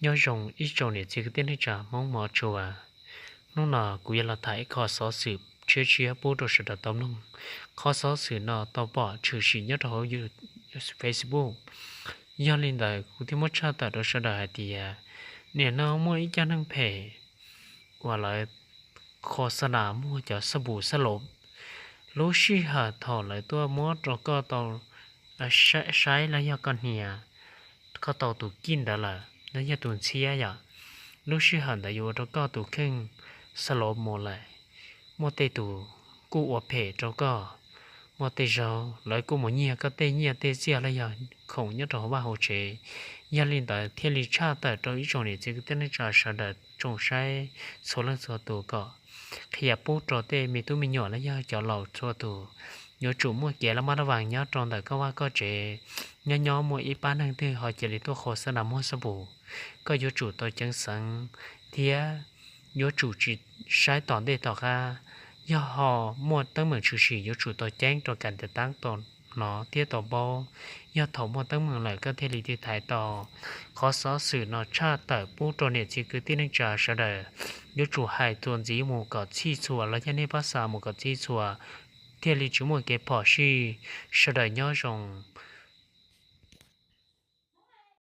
Nyob zoo ib tsoom niam txiv kwv tij neej tsa Hmoob mov tshua. Hnub no kuv yuav los tham ib qho xov xwm tshiab tshiab pub rau sawv daws tau mloog. Qhov xov xwm no tau pom tshwm sim nyob rau hauv Facebook. Yog li ntawd kuv thiaj muab tshaj tawm rau sawv daws hais tias, nim no muaj ib cov neeg phem uas lawv qho xa nas muag cov xab npum xab lom. Lub sij hawm thaum lawv tuaj muab rau koj tau saib los yog koj hnia, koj tau tus kij ntawd lawm los yog tus ntxhiab yom, lub sij hawm ntawd yuav ua rau koj tus kheej xab lom mus lawm. Muaj tej tus kuj ua phem rau koj, muaj tej zaug lawv kuj mus nyiag koj tej nyiaj tej txiaj los yog khoom nyob rau hauv vaj hauv tsev. Yog li ntawd thiaj li tshaj tawm rau ib tsoom niam txiv kwv tij neej tsa sawv daws tsoom saib txhua leej txhua tus kom qhia pub rau tej me tub me nyuam los yog cov laus txhua tus, yuav tsum muaj kev laj mab laj vas nyob rau ntawm koj vaj koj tsev. Nyob nyob muaj ib pab neeg twg ho cia li tuaj qho xa nas muag xab npum, koj yuav tsum tau ceev xeev thiab yuav tsum tsis saib tom ntej tom qab. Yog ho muaj teeb meem tshwm sim yuav tsum tau ceeb rau kam tes taab tau hnov thiab tau paub. Yog thaum muaj teeb meem lawm koj thiaj li tiv thaiv tau. Qhov xov xwm no tshaj tawm pub rau niam txiv kwv tij neej tsa sawv daws yuav tsum hais txuas ntxiv mus kom txhij txhua los yog nej pab xa mus kom txhij txhua, thiaj li tsis muaj kev phom sij. Sawv daws nyob zoo.